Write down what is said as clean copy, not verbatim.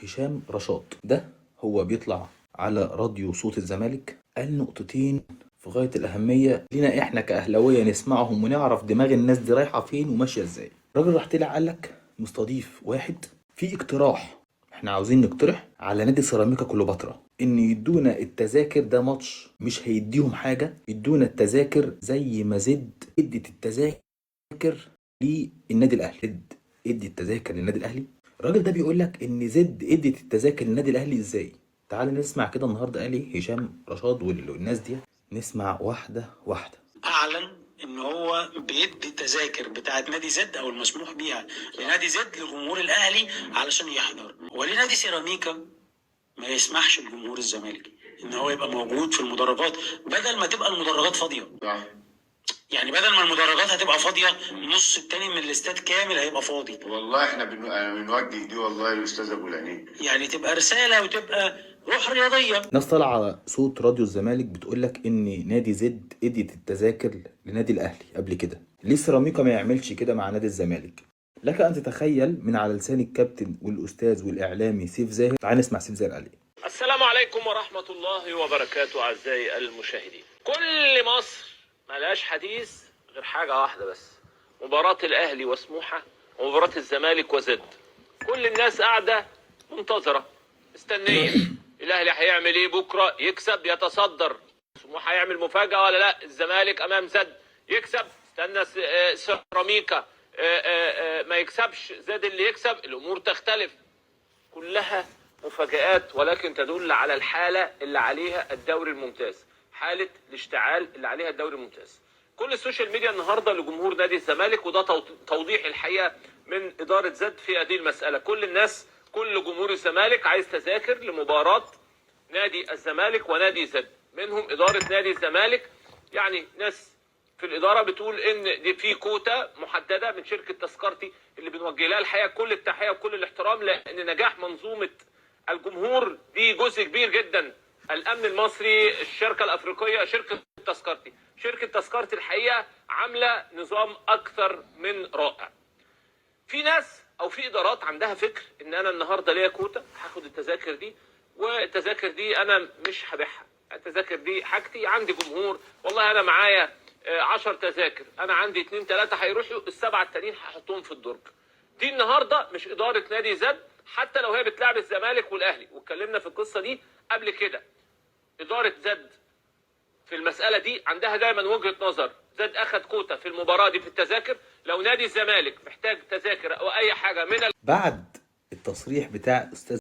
هشام رشاد. ده هو بيطلع على راديو صوت الزمالك، قال نقطتين في غاية الأهمية لينا إحنا كأهلاوية نسمعهم ونعرف دماغ الناس دي رايحة فين وماشية إزاي. الراجل راح طلع قال لك مستضيف واحد في اقتراح، احنا عاوزين نقترح على نادي سيراميكا كليوباترا ان يدونا التذاكر. ده ماتش مش هيديهم حاجة، يدونا التذاكر زي ما زد ادت التذاكر للنادي الاهلي. زد ادي التذاكر للنادي الاهلي. الراجل ده بيقول لك ان زد ادت التذاكر للنادي الاهلي ازاي. تعال نسمع كده النهارده قال ايه هشام رشاد والناس دي، نسمع واحدة واحدة. اعلن ان هو بيدي تذاكر بتاعه نادي زد او المسموح بيها لنادي زد لجمهور الاهلي علشان يحضر، ولنادي سيراميكا ما يسمحش لجمهور الزمالك ان هو يبقى موجود في المدرجات، بدل ما تبقى المدرجات فاضية. يعني بدل ما المدرجات هتبقى فاضية، نص التاني من الاستاد كامل هيبقى فاضي. والله احنا بنوجه دي والله للاستاذ ابو العينين، يعني تبقى رسالة وتبقى روح رياضية. ناس طالعه صوت راديو الزمالك بتقول لك ان نادي زد ادت التذاكر لنادي الاهلي قبل كده، ليه سيراميكا ما يعملش كده مع نادي الزمالك؟ لك ان تتخيل من على لسان الكابتن والاستاذ والاعلامي سيف زاهر. تعال نسمع سيف زاهر قال ايه. السلام عليكم ورحمة الله وبركاته اعزائي المشاهدين. كل مصر ملهاش حديث غير حاجة واحدة بس، مباراة الاهلي وسموحه ومباراة الزمالك وزد. كل الناس قاعدة منتظره مستنيه الاهلي هيعمل ايه بكره، يكسب يتصدر، سموحه هيعمل مفاجاة ولا لا، الزمالك امام زد يكسب، استنى سيراميكا ما يكسبش، زد اللي يكسب، الامور تختلف. كلها مفاجآت، ولكن تدل على الحالة اللي عليها الدوري الممتاز، حالة الاشتعال اللي عليها الدوري الممتاز. كل ال social media النهارده لجمهور نادي الزمالك، وده توضيح الحقيقة من إدارة زد في هذه المسألة. كل الناس، كل جمهور الزمالك عايز تذاكر لمباراة نادي الزمالك ونادي زد، منهم إدارة نادي الزمالك. يعني ناس في الإدارة بتقول إن دي في كوتا محددة من شركة تذكرتي اللي بنوجه لها الحقيقة كل التحية وكل الاحترام، لأن نجاح منظومة الجمهور دي جزء كبير جدا. الأمن المصري، الشركة الأفريقية، شركة تذكرتي، شركة تذكرتي الحقيقة عاملة نظام أكثر من رائع. في ناس أو في إدارات عندها فكر إن أنا النهاردة ليا كوتا، هاخد التذاكر دي، والتذاكر دي أنا مش هبيعها، التذاكر دي حاجتي، عندي جمهور، والله أنا معايا 10 تذاكر، انا عندي 2 3 هيروحوا، ال7 التانيين هحطهم في الدرج. دي النهارده مش ادارة نادي زد، حتى لو هي بتلعب الزمالك والاهلي، واتكلمنا في القصة دي قبل كده. ادارة زد في المسالة دي عندها دايما وجهه نظر. زد اخذ كوتا في المباراة دي في التذاكر، لو نادي الزمالك محتاج تذاكر او اي حاجة من بعد التصريح بتاع استاذ